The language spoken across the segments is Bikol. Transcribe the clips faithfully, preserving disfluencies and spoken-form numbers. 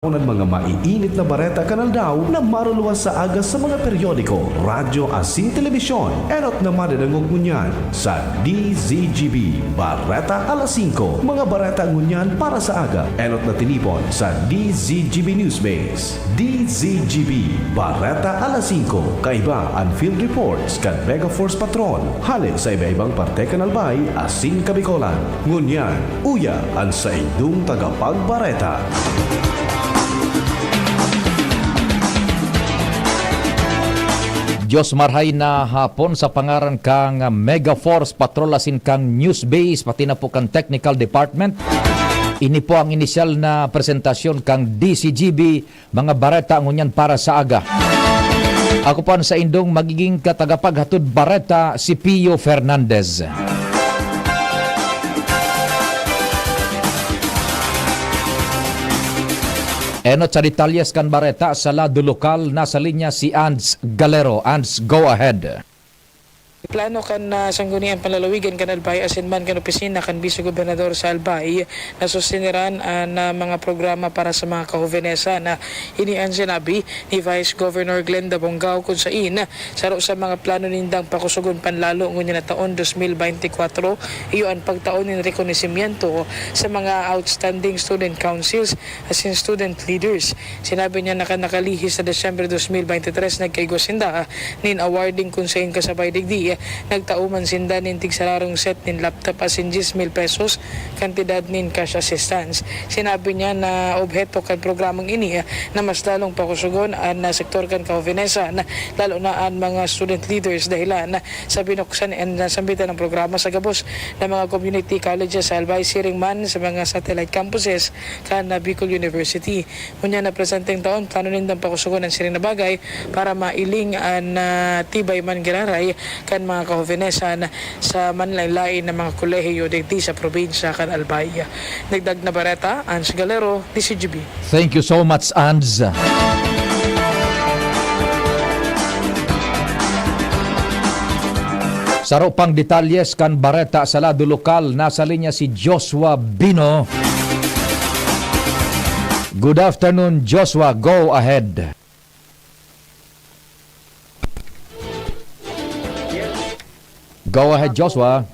Unad mga maiinit na bareta kan aldaw na maruluwas sa aga sa mga periodiko, radyo asin telebisyon. Enot na madadangog ngunyan sa D Z G B Bareta alas singko. Mga bareta ngunyan para sa aga. Enot na tinipon sa D Z G B Newsbase. D Z G B Bareta alas singko. Kaiba an field reports kan Mega Force Patrol hale sa iba-ibang parte kan Albay asin Kabicolan. Ngunyan, uya an saindong tagapagbareta. Diyos marhay na hapon sa pangaran kang Mega Force Patrol asin kang News Base, pati na po kang Technical Department. Ini po ang inisyal na presentasyon kang D Z G B, mga bareta ngunyan para sa aga. Ako po ang saindong magiging katagapaghatod bareta, si Pio Fernandez. Enot sa detalyes kan bareta sa lado lokal, nasa linya si Ands Galero. Ands, go ahead. Plano kan, ah, Sangguniang Panlalawigan kan Albay asin man kan Opisina kan Bise Gobernador sa Albay na sustiniran an, ah, mga programa para sa mga kahobenesan. Ini an sinabi ni Vice Governor Glenda Bongao, kun sain saro sa mga plano nindang pakusogon panlalo ngunyan na taon, dos mil beintikwatro, iyo an pagtao nin rekonosimyento sa mga outstanding student councils asin student leaders. Sinabi niya na kan nakalihis na Disyembre dos mil beintitres, nagkaigwa sinda nin awarding kun sain kasabay digdi, nagtao man sinda nin tigsararong set nin laptop asin diyes mil pesos kantidad nin cash assistance. Sinabi niya na obheto kan programang ini na mas lalong pakusogon an, ah, sektor kan kahobenesan, lalo na an mga student leaders, dahilan sa binuksan an, ah, sambitan ng programa sa gabos na mga community colleges sa Albay, siring man sa mga satellite campuses kan, ah, Bicol University. Ngunyan na presenteng taon, plano nindang pakusogon an siring na bagay para mailing an, ah, tibay man giraray kan mga kahobenesan sa manlaen-laen na mga kolehiyo digdi sa probinsya kan Albay. Dagdag na bareta, Ans Galero, D Z G B. Thank you so much, Ans. Saro pang detalyes kan bareta sa lado lokal, nasa linya si Joshua Bino. Good afternoon, Joshua. Go ahead. Yes. Go ahead, Joshua.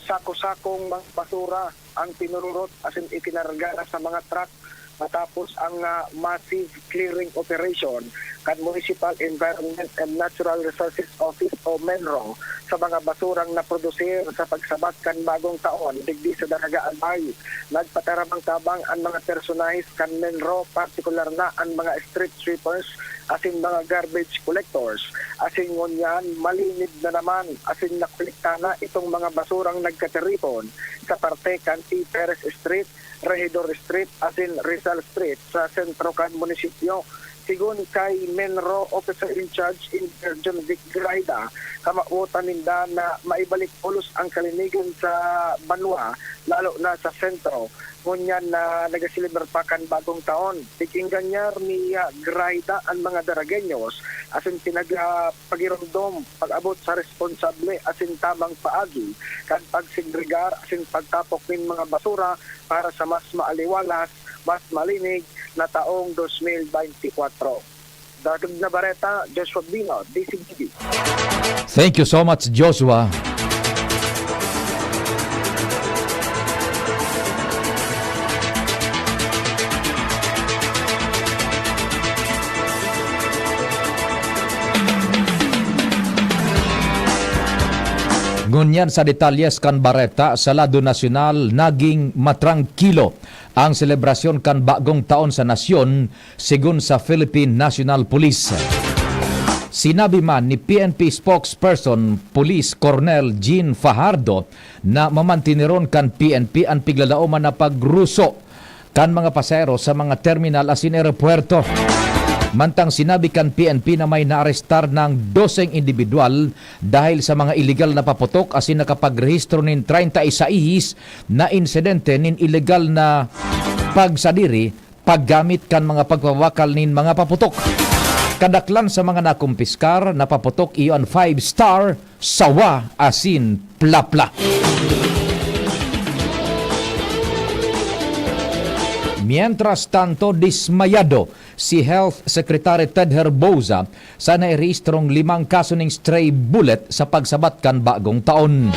Sako-sakong mga basura ang pinururot asin ikinarga na sa mga truck matapos ang, ah, massive clearing operation kan Municipal Environment and Natural Resources Office o menro sa mga basurang naprodusir sa pagsabat kan bagong taon digdi sa Daraga, Albay. Nagpataramang tabang an mga personahes kan menro, partikular na an mga street sweepers asin mga garbage collectors. Asin ngunyan, malinig na naman asin nakolekta na itong mga basurang nagkatiripon sa parte kan T. Perez Street, Regidor Street asin Rizal Street sa sentro kan munisipyo. Sigon kay menro Officer in Charge Engineer John Vic Graida, kamawotan ninda na maibalik pulos ang kalinigan sa banwa, lalo na sa sentro, ngunyan na nagaselebrar pa kan bagong taon. Pig-engganyar ni, ah, Graida an mga Daragueños asin pinag-, ah, pagiromdom pag-abot sa responsable asin tamang paagi kan pagsegregar asin pagtapok nin mga basura para sa mas maaliwalas, mas malinig na taong dos mil beintikwatro. Dagdag na bareta, Joshua Bino, D Z G B. Thank you so much, Joshua. Ngunyan sa detalyes kan bareta, sa lado nasyonal, naging matrangkilo ang selebrasyon kan bagong taon sa nasyon, sigon sa Philippine National Police. Sinabi man ni P N P spokesperson Police Colonel Jean Fajardo na mamantiniron kan P N P an piglalaoman na pagruso kan mga pasahero sa mga terminal asin eropuwerto. Mantang sinabi kan P N P na may naarestar nang doseng indibidwal dahil sa mga iligal na paputok asin nakapagrehistro nin treinta y seis na insidente nin iligal na pagsadiri, paggamit kan mga pagpabakal nin mga paputok. Kadaklan sa mga nakumpiskar na paputok iyo an five star, sawa asin plapla. Mientras tanto, dismayado si Health Secretary Ted Herbosa sa nairehistrong limang kaso ning stray bullet sa pagsabat kan bagong taon.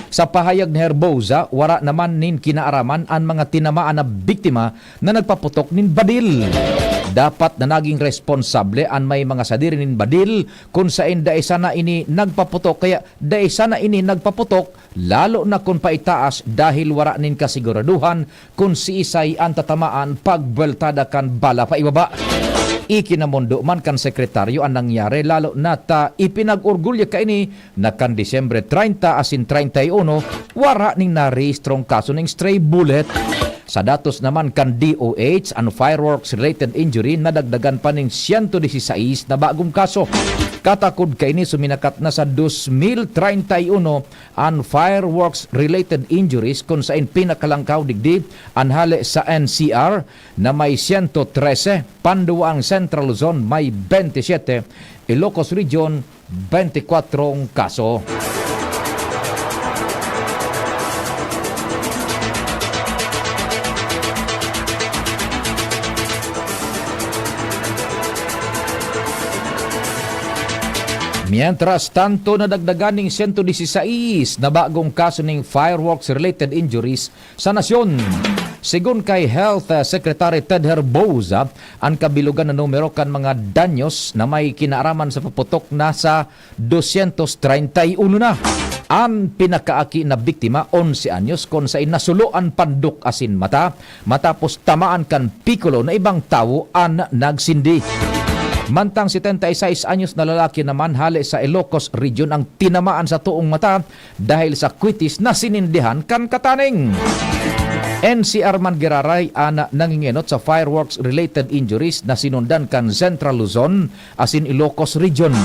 Sa pahayag ni Herbosa, wara naman nin kinaaraman an mga tinamaan na biktima na nagpaputok nin badil. Dapat na naging responsable an may mga sadiri nin badil kun saen dai sana ini nagpaputok, kaya dai sana ini nagpaputok, lalo na kun paitaas, dahil wara nin kasiguraduhan kun siisay an tatamaan pagbweltada kan bala paibaba. Ikinamondo man kan sekretaryo an nangyari, lalo na ta ipinag-orgulyo kaini na kan Disyembre treinta asin treinta y uno, wara ning narehistrong kaso ning stray bullet. Sa datos naman kan D O H, an fireworks-related injury nadagdagan pa ning siyento disisais na bagong kaso. Katakod kaini, suminakat na sa dos mil treinta y uno an fireworks-related injuries, kun saen pinakalangkaw digdi an hale sa N C R na may siyento trese, panduwa ang Central Luzon may bente siyete, Ilocos Region, bente kwatro kaso. Mientras tanto, nadagdagan ning siyento disisais na bagong kaso ning fireworks-related injuries sa nasyon. Segun kay Health, ah, Secretary Ted Herbosa, an kabilogan na numero kan mga danyos na may kinaaraman sa paputok nasa dosyentos treinta y uno na. An pinakaaki na biktima, onse anyos, kun saen nasulo an pandok asin mata matapos tamaan kan pikulo na ibang tawo an nagsindi. Mantang setenta y seis anyos na lalaki naman hale sa Ilocos Region ang tinamaan sa toong mata dahil sa kwitis na sinindihan kan kataning. N C R man giraray an nangingenot sa fireworks-related injuries na sinundan kan Central Luzon asin Ilocos Region.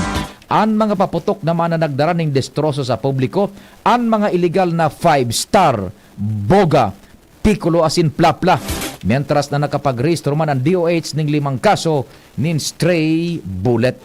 An mga paputok naman na nagdara ning destroso sa publiko, an mga iligal na five-star, boga, pikulo asin plapla, mientras na nakapagrehistro man an D O H ning limang kaso nin stray bullet.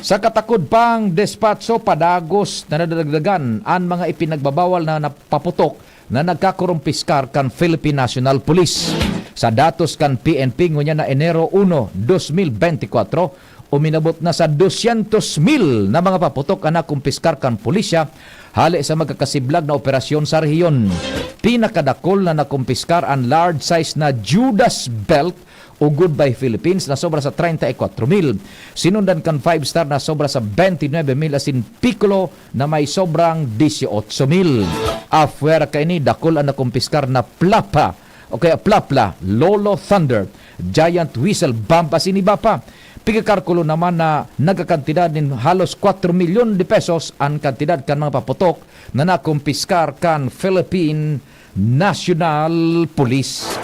Sa katakod pang despatso, padagos na nadadagdagan an mga ipinagbabawal na napaputok na nagkakurumpiskar kan Philippine National Police. Sa datos kan P N P, ngunyan na Enero uno, dos mil bente kwatro, uminabot na sa dosyentos mil na mga paputok an nakumpiskar kan pulisya hale sa magkakasiblag na operasyon sa rehiyon. Pinakadakul na nakumpiskar an large size na Judas belt o Goodbye Philippines na sobra sa treinta y cuatro mil. Sinundan kan five star na sobra sa bente nuebe mil asin Piccolo na may sobrang dieciocho mil. Afuera kaini, dakul an nakumpiskar na plapa o kaya plapla, Lolo Thunder, Giant Whistle Bomb asin iba pa. Pigkakalkulo naman na nagkakantidad nin halos kwatro milyon de pesos an kantidad kan mga paputok na nakumpiskar kan Philippine National Police.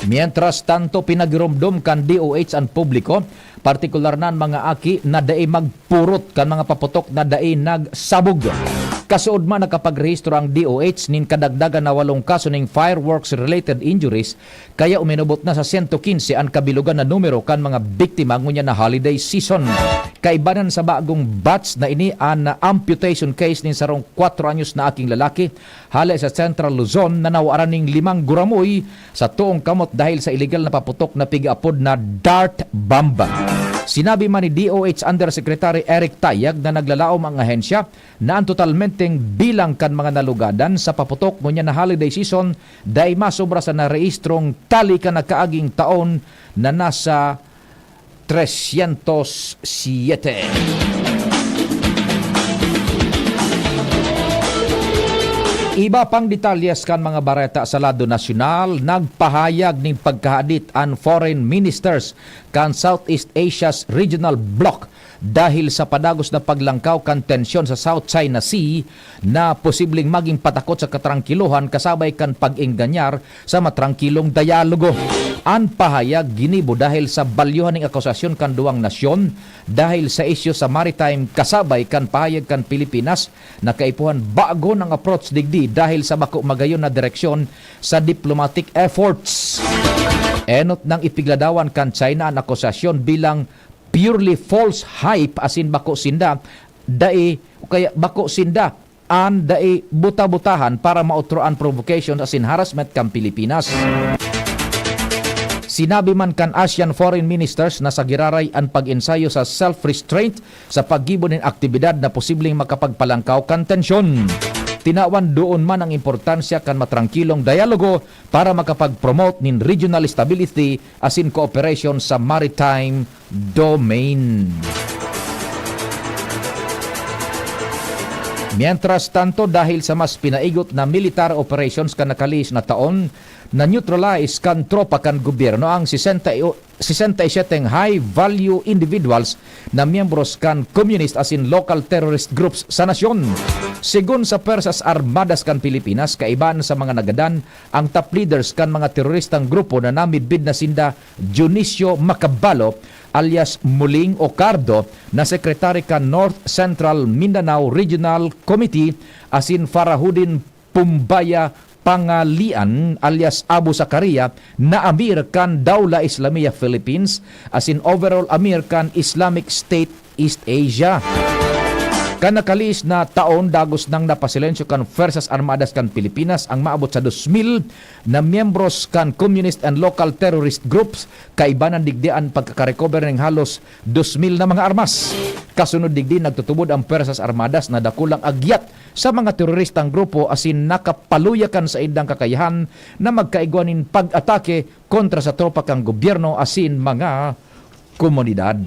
Mientras tanto, pinagiromdom kan D O H an publiko, partikular na an mga aki na dai magpurot kan mga paputok na dai nagsabog. Kasuodma nakapagrehistro ang D O H nin kadagdagan na walong kaso nin fireworks-related injuries, kaya uminabot na sa sento kinse an kabilogan na numero kan mga biktima ngunyan na holiday season. Kaibanan sa bagong batch na ini, an amputation case nin sarong kwatro anyos na aking lalaki hale sa Central Luzon na nawaran nin limang guramoy sa toong kamot dahil sa iligal na paputok na pig-apod na dart bomb. Sinabi man ni D O H Undersecretary Eric Tayag na naglalaom ang ahensya na an totalmenteng bilang kan mga nalugadan sa paputok ngunyan na holiday season dai masobra sa narehistrong tali kan nakaaging taon na nasa tresyentos siyete. Iba pang detalyes kan mga bareta sa lado nasyonal, nagpahayag nin pagkahadit an foreign ministers kan Southeast Asia's regional bloc dahil sa padagos na paglangkaw kan tensyon sa South China Sea na posibleng maging patakot sa katrangkilohan kasabay kan pag-engganyar sa matrangkilong dialogo. An pahayag ginibo dahil sa balyuhan ning akusasyon kan duwang nasyon dahil sa isyu sa maritime, kasabay kan pahayag kan Pilipinas na kaipuhan bagon ang approach digdi dahil sa bako magayon na direksyon sa diplomatic efforts. Enot nang ipigladawan kan China an akusasyon bilang purely false hype, asin bako sinda dai, o kaya bako sinda an dai buta-butahan para maotro an provocation asin harassment kan Pilipinas. Sinabi man kan ASEAN foreign ministers na sa giraray an pag-ensayo sa self-restraint sa paggibo nin aktibidad na posibleng makapagpalangkaw kan tensyon. Tinawan doon man ang importansya kan matrangkilong dialogo para makapag-promote nin regional stability asin cooperation sa maritime domain. Mientras tanto, dahil sa mas pinaigot na military operations kan nakalihis na taon, na-neutralize kan tropa kan gobyerno ang sesenta y, sesenta y siyete high-value individuals na miyembros kan communist asin local terrorist groups sa nasyon. Segun sa Pwersas Armadas kan Pilipinas, kaiba na sa mga nagadan, ang top leaders kan mga teroristang grupo na namidbid na sinda Dionisio Macabalo alias Muling o Cardo, na sekretary kan North Central Mindanao Regional Committee, asin Farahudin Pumbaya Pangalian alias Abu Zakaria na amir kan Daula Islamia Philippines asin overall amir kan Islamic State East Asia. Kan nakalihis na taon, dagos nang napasilensyo kan Pwersas Armadas kan Pilipinas ang maabot sa dos mil na miyembros kan communist and local terrorist groups, kaiba na digdi an pagkakarecover ning halos dos mil na mga armas. Kasunod digdi, nagtutubod ang Pwersas Armadas na dakulang agyat sa mga teroristang grupo asin nakapaluya kan saindang kakayahan na magkaigwa nin pag-atake kontra sa tropa kan gobyerno asin mga komunidad.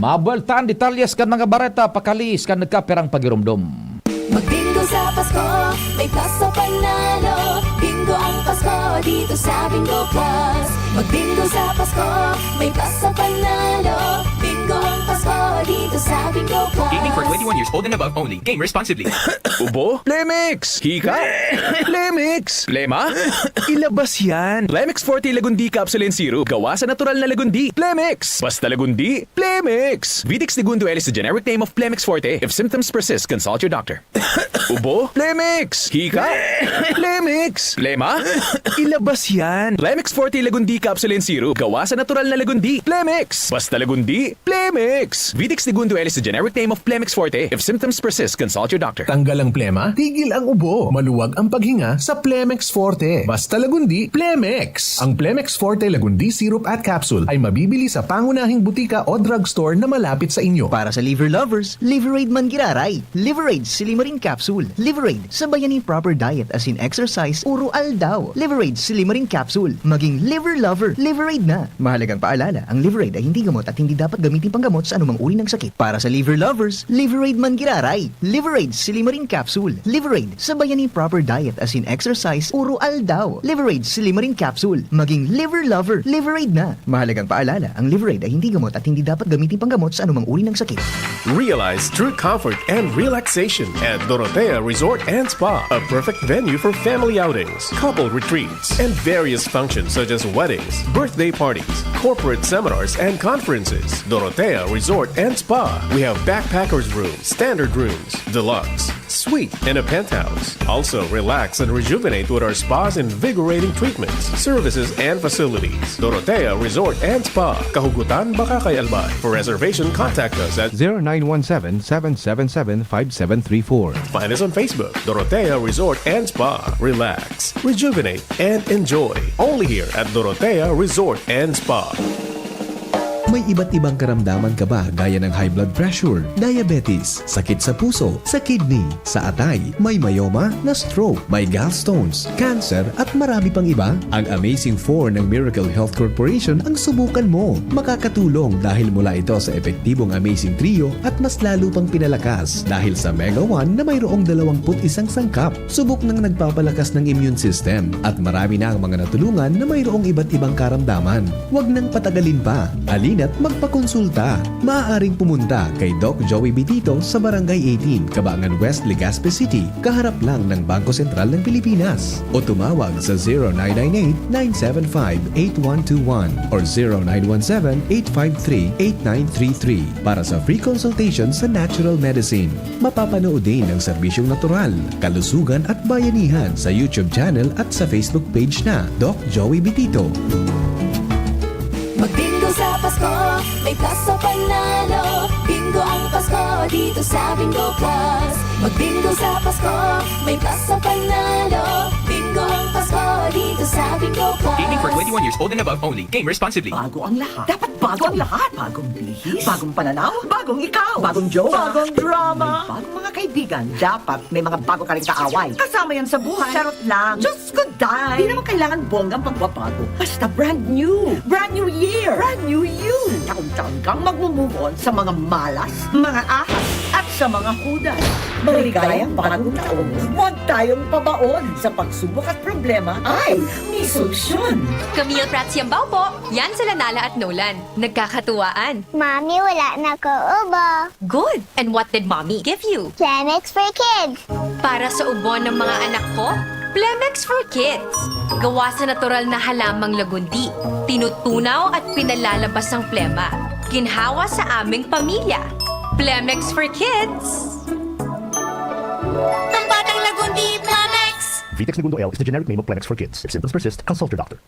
Mabuwelta an detalyes kan mga bareta pakalihis kan nagkapirang pagiromdom. Magbingo sa Pasko, may Plus sa panalo. Bingo ang Pasko dito sa Bingo Plus. Magbingo sa Pasko, may Plus sa panalo. Bingo ang Pasko dito sa Bingo Plus. Gaming for twenty-one years old and above only. Game responsibly. Ubo? Plemix! Hika? Plemix! Plema? Ilabas yan! Plemix Forte Lagundi Capsule and Syrup. Gawa sa natural na lagundi. Plemix! Basta lagundi, Plemix! Vitex Segundo L is the generic name of Plemix Forte. If symptoms persist, consult your doctor. Ubo? Plemix! Hika? Plemix! Plema? Ilabas yan! Plemix Forte Lagundi Capsule and Syrup. Gawa sa natural na lagundi. Plemix! Basta lagundi, Plemix! Vitex Segundo L is the generic name of Plemix Forte. If symptoms persist, consult your doctor. Tanggal ang plema, tigil ang ubo. Maluwag ang paghinga sa Plemix Forte. Basta lagundi, Plemix! Ang Plemix Forte Lagundi Syrup at Capsule ay mabibili sa pangunahing butika o drugstore na malapit sa inyo. Para sa liver lovers, Liverade man giraray. Liverade Silimarin Capsule. Liverade, sabayan nin proper diet asin exercise uro aldaw. Liverade Silimarin Capsule. Maging liver lover, Liverade na. Mahalagang paalala, ang Liverade ay hindi gamot at hindi dapat gamitin panggamot sa anumang uri ng sakit. Para sa liver lovers, Liverade man giraray. Liverade Silimarin Capsule. Liverade, sabayan nin proper diet asin exercise uro aldaw. Liverade Silimarin Capsule. Maging liver lover, Liverade na. Mahalagang paalala, ang Liverade ay hindi gamot at hindi dapat gamitin panggamot sa anumang uri ng sakit. Realize true comfort and relaxation at Dorotea Resort and Spa, a perfect venue for family outings, couple retreats, and various functions such as weddings, birthday parties, corporate seminars, and conferences. Dorotea Resort and Spa. We have backpackers room, standard rooms, deluxe, suite, and a penthouse. Also, relax and rejuvenate with our spa's invigorating treatments, services, and facilities. Dorotea Resort and Spa, Kahugutan, Bacacay, Albay. For reservation, contact us at zero nine one seven, seven seven seven, five seven three four. Find us on Facebook, Dorotea Resort and Spa. Relax, rejuvenate, and enjoy. Only here at Dorotea Resort and Spa. May iba't ibang karamdaman ka ba, gaya ng high blood pressure, diabetes, sakit sa puso, sa kidney, sa atay, may myoma, na-stroke, may gallstones, cancer, at marami pang iba? Ang Amazing Four ng Miracle Health Corporation ang subukan mo. Makakatulong dahil mula ito sa epektibong Amazing Trio at mas lalo pang pinalakas dahil sa Mega One na mayroong dalawampu't isang sangkap. Subok ng nagpapalakas ng immune system at marami na ang mga natulungan na mayroong iba't ibang karamdaman. Huwag nang patagalin pa. Halina at magpakonsulta. Maaaring pumunta kay Doc Joey Bitito sa Barangay eighteen, Cabangan West, Legazpi City, kaharap lang ng Bangko Sentral ng Pilipinas. O tumawag sa zero nine nine eight, nine seven five, eight one two one or zero nine one seven, eight five three, eight nine three three para sa free consultation sa natural medicine. Mapapanood din ang serbisyong natural, kalusugan at bayanihan sa YouTube channel at sa Facebook page na Doc Joey Bitito. Magbingo sa Pasko, may plus sa panalo. Bingo ang Pasko dito sa Bingo Plus. Magbingo sa Pasko, may plus sa panalo. Bingo ang Pasko dito sa Bingo Plus. Gaming for twenty-one years old and above only. Game responsibly. Bago ang lahat. Dapat bago ang lahat. Bagong bihis. Bagong pananaw. Bagong ikaw. Bagong jowa. Bagong drama. May bagong mga kaibigan. Dapat may mga bago ka rin kaaway. Kasama yan sa buhay. Charot lang. Diyos ko, Day! Di naman kailangan bonggang pagbabago. Basta brand new. Brand new year. Brand new you. Taon-taon kang magmo-move on sa mga malas, mga ahas, at sa mga hudas. Maligayang bagong taon. Huwag tayong pabaon sa pagsubok at problema. Ay, may solusyon. Camille Prats Yambao po. Yan sila Nala at Nolan. Nagkakatuwaan. Mami, wala na ko ubo. Good! And what did mommy give you? Chemex for kids. Para sa ubo ng mga anak ko, Plemex for Kids. Gawa sa natural na halamang lagundi. Tinutunaw at pinalalabas ang plema. Ginhawa sa aming pamilya. Plemex for Kids! Pambatang lagundi, Plemex! Vitex Negundo L is the generic name of Plemex for Kids. If symptoms persist, consult your doctor.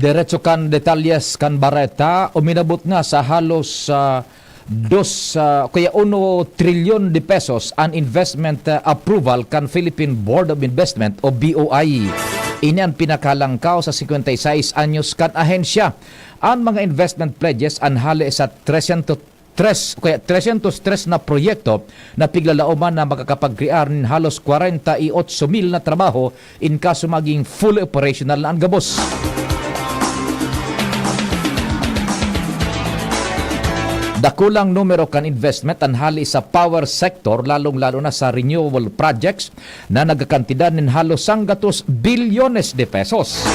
Diretso kan detalyes kan bareta, uminabot na sa halos ah, dos ah, kaya uno trilyon de pesos an investment ah, approval kan Philippine Board of Investment o B O I. Ini an pinakalangkaw sa singkwenta y sais anyos kan ahensya. An mga investment pledges an hali sa tresyentos tres, kaya tresyentos tres na proyekto na piglalaoman na makakapagkrear nin halos kwarenta y otso mil na trabaho in kaso maging fully operational na an gabos. Dakulang numero kan investment an hali sa power sector, lalong-lalo na sa renewable projects na nagkakantidad nin halos sanggatos bilyones de pesos.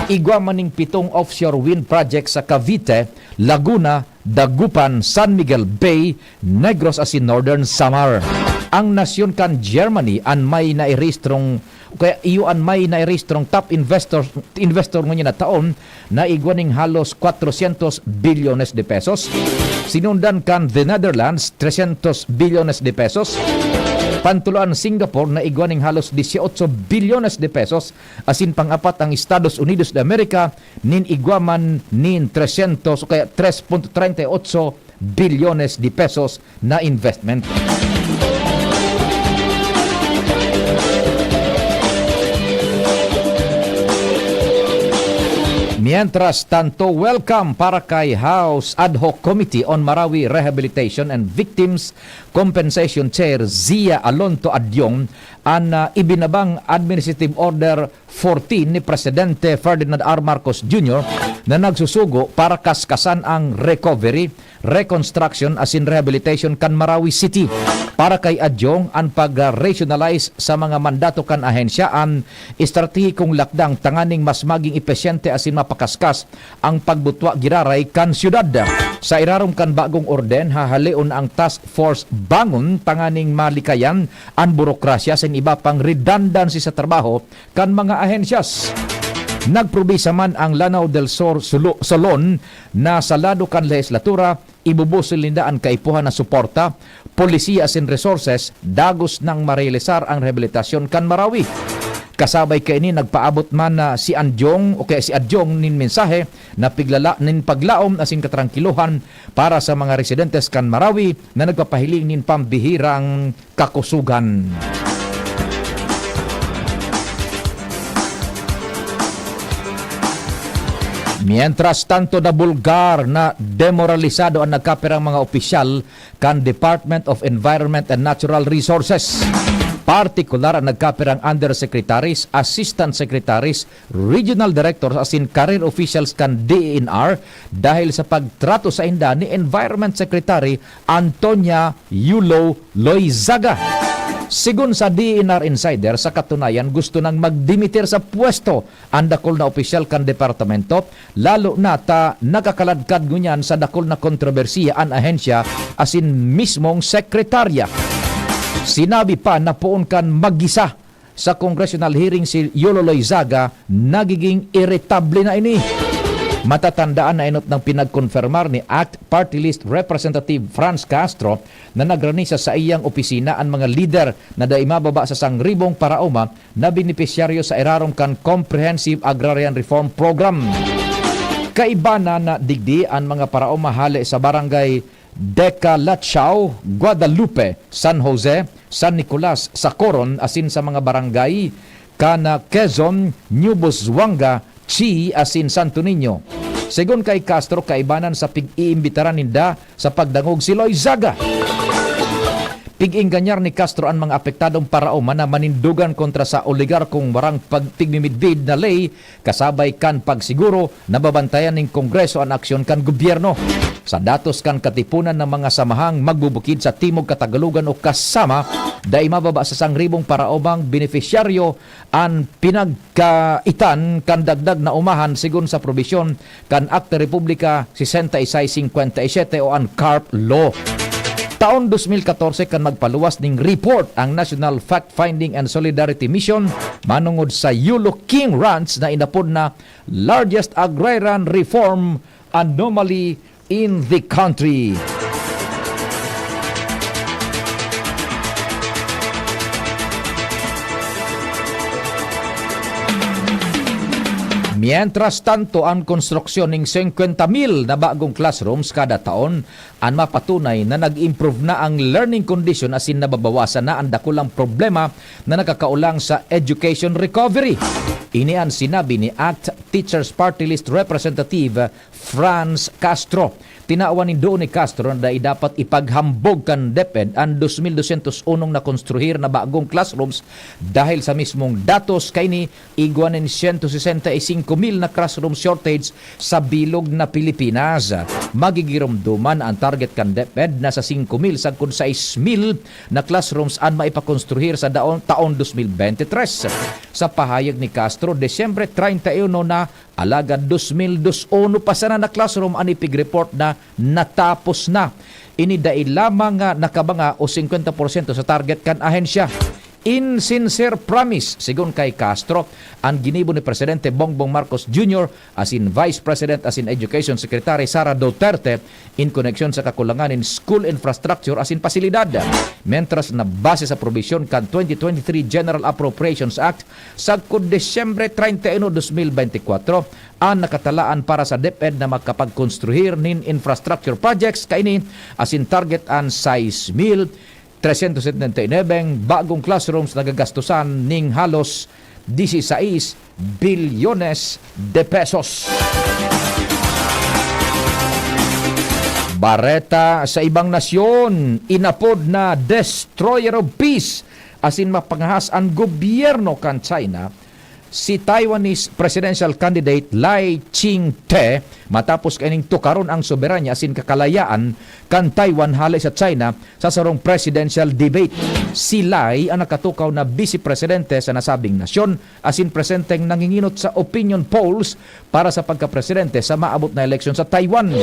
Igwa man ning pitong offshore wind project sa Cavite, Laguna, Dagupan, San Miguel Bay, Negros asin Northern Samar. Ang nasyon kan Germany an may nairehistrong, kaya iyo an may nairehistrong top investor, investor ngunyan na taon na igwa ning halos kwatrosyentos bilyones de pesos. Sinundan kan The Netherlands, tresyentos bilyones de pesos. Pantulo an Singapore na igwa ning halos dieciocho bilyones de pesos, asin pang-apat ang Estados Unidos de America nin igwa man nin tresyentos o kaya tres punto treinta y ocho bilyones de pesos na investment. Mientras tanto, welcome para kay House Ad Hoc Committee on Marawi Rehabilitation and Victims Compensation Chair Zia Alonto Adyong an ah, ibinabang Administrative Order fourteen ni Presidente Ferdinand R. Marcos Junior na nagsusugo para kaskasan ang recovery, reconstruction asin rehabilitation kan Marawi City. Para kay Adyong, an pag-rationalize sa mga mandato kan ahensya an estratehikong lakdang tanganing mas maging epesyente asin mapakaskas ang pagbutwa giraray kan syudad. Sa irarom kan bagong orden, hahaleon ang Task Force Bangon tanganing malikayan an burokrasya asin iba pang redundancy sa trabaho kan mga ahensyas. Nagprobisa man ang Lanao del Sur Sulu- Solon na sa lado kan lehislatura, ibubusil ninda an kaipuhan na suporta, polisiya asin resources dagos nang marealisar ang rehabilitasyon kan Marawi. Kasabay kaini, nagpaabot man na si Anjong o kaya si Adyong nin mensahe na piglala nin paglaom asin katrangkilohan para sa mga residentes kan Marawi na nagpapahiling nin pambihirang kakusugan. Mientras tanto, nabulgar na demoralisado an nagkapirang mga opisyal kan Department of Environment and Natural Resources. Partikular an nagkapirang undersecretaries, assistant secretaries, regional directors asin career officials kan D E N R dahil sa pagtrato sainda ni Environment Secretary Antonia Yulo Loizaga. Sigon sa D E N R Insider, sa katunayan gusto nang magdimitir sa pwesto an dakul na opisyal kan departamento, lalo na ta nakakaladkad ngunyan sa dakul na kontrobersiya an ahensya asin mismong sekretarya. Sinabi pa na poon kan maggisa sa congressional hearing si Yolo Loizaga, nagiging iritable na ini. Matatandaan na enot nang pinagkonfirmar ni act Party List Representative Franz Castro na nagrani sa saiyang opisina an mga lider na dai mababa sa sangribong paraoma na benepisyaryo sa irarom kan Comprehensive Agrarian Reform Program. Kaibanan na digdi an mga paraoma hale sa barangay Decalachao, Guadalupe, San Jose, San Nicolas, sa Coron asin sa mga barangay kan Quezon, Nuevo Zuanga, Chi asin Santo Niño. Segun kay Castro, kaibanan sa pig-iimbitaran ninda sa pagdangog si Loizaga. Pig-ingganyar ni Castro an mga apektadong paraoma na manindogan kontra sa oligarkong warang pag-, pigmimidbid na ley, kasabay kan pagsiguro na babantayan nin Kongreso an aksyon kan gobyerno. Sa datos kan Katipunan ng mga Samahang Magbubukid sa Timog Katagalogan o kasama, dai mababa sa sangribong paraomang benepisyaryo an pinagkaitan kan dagdag na umahan, segun sa probisyon kan Akta Republika sesenta y seis cincuenta y siete o an CARP Law. Taon dos mil katorse kan magpaluwas ning report ang National Fact-Finding and Solidarity Mission manungod sa Yolo King Ranch na inapod na largest agrarian reform anomaly in the country. Mientras tanto, an konstruksyon ning singkwenta mil na bagong classrooms kada taon an mapatunay na nag-improve na ang learning condition asin nababawasan na an dakulang problema na nakakaolang sa education recovery. Ini an sinabi ni act Teachers Party List Representative Franz Castro. Tinawan nin duon ni Castro na dai dapat ipaghambog kan DepEd an dos mil dosyentos unong nakonstruhir na bagong classrooms dahil sa mismong datos kaini, igwa nin siyento sesenta y singko mil na classroom shortage sa bilog na Pilipinas. Magigiromdoman, ang target kan DepEd na sa singko mil sagkod sais mil na classrooms an maipakonstruhir sa daon, taon dos mil bente tres. Sa pahayag ni Castro, Disyembre treinta y uno na, alagad dos mil dos uno pa sana na classroom an ipig-report na natapos na. Ini dai lamang, ah, nakabanga o singkwenta porsyento sa target kan ahensya. Insincere promise, sigon kay Castro, an ginibo ni Presidente Bongbong Marcos Junior asin Vice President asin Education Secretary Sara Duterte in koneksyon sa kakulangan nin school infrastructure asin pasilidad. Mientras na base sa probisyon kan twenty twenty-three General Appropriations Act, sagkod Disyembre treinta y uno, dos mil bente kwatro, an nakatalaan para sa DepEd na makapagkonstruhir nin infrastructure projects kaini, asin target an sais mil tresyentos setenta y nuebe bagong classrooms na gagastosan ning halos dieciséis bilyones de pesos. Bareta sa ibang nasyon, inapod na destroyer of peace asin mapangahas an gobyerno kan China, si Taiwanese presidential candidate Lai Ching-te, matapos kaining tukaron ang soberanya asin kakalayaan kan Taiwan hale sa China sa sarong presidential debate. Si Lai an nakatukaw na vice presidente sa nasabing nasyon asin presenteng nanginginot sa opinion polls para sa pagkapresidente sa maabot na eleksyon sa Taiwan.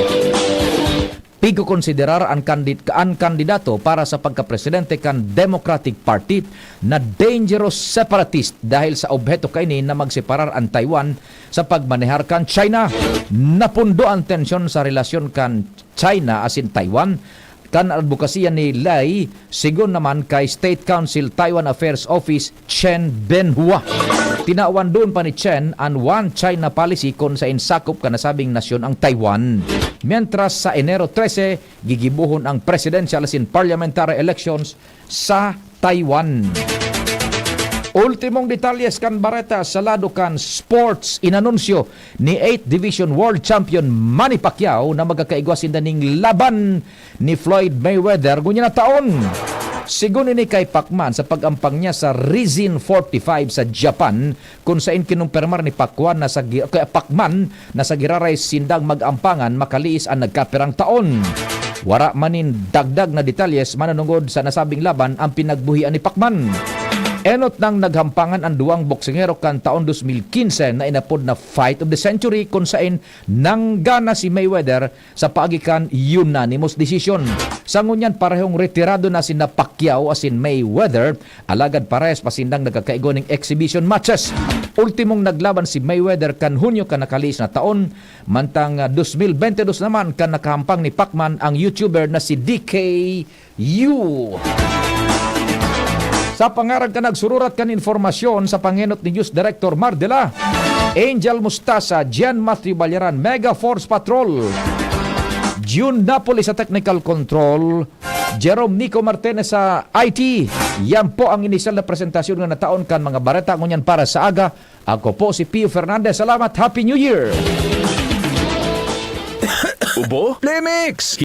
Pigkokonsiderar an kandi-, an kandidato para sa pagkapresidente kan Democratic Party na dangerous separatist dahil sa obheto kaini na magseparar an Taiwan sa pagmanehar kan China. Napundo an tensyon sa relasyon kan China asin Taiwan kan adbokasiya ni Lai, sigon naman kay State Council Taiwan Affairs Office Chen Binhua. Tinawan duon pa ni Chen an One China Policy kun saen sakop kan nasabing nasyon ang Taiwan. Mientras sa Enero trese, gigibohon ang presidential asin parliamentary elections sa Taiwan. Ultimong detalyes kan bareta sa lado kan sports, inanunsyo ni eighth Division World Champion Manny Pacquiao na magkakaigwa sinda ning laban ni Floyd Mayweather ngunyan na taon. Sigon ini kay Pacman sa pag-ampang niya sa Rizin forty-five sa Japan, kun sain kinumpirmar ni Pacman na sa gi-, kay Pacman na sa giraray sindang mag-ampangan makaliis an nagkapirang taon. Wara man nin dagdag na detalyes manunungod sa nasabing laban ang pinagbuhian ni Pacman. Enot nang naghampangan ang duwang boksingero kan taon dos mil quince na inapod na Fight of the Century, kun sain nanggana si Mayweather sa paagi kan unanimous decision. Sa ngunyan, parehong retirado na sinda Pacquiao asin Mayweather, alagad parehas pa sindang nagkakaigo ning exhibition matches. Ultimong naglaban si Mayweather kan Hunyo kan nakaliis na taon, mantang, ah, dos mil bente dos naman kan nakahampang ni Pacman ang YouTuber na si D K U. Sa pangaran kan nagsururat kan informasyon sa pangenot ni News Director Mardela, Angel Mustasa, Jen Matthew Balyaran, Mega Force Patrol, June Napoli sa Technical Control, Jerome Nico Martinez sa I T. Yan po ang inisyal na presentasyon na nataon kan mga bareta ngunyan para sa aga. Ako po si Pio Fernandez. Salamat. Happy New Year! Ubo? Play Mix!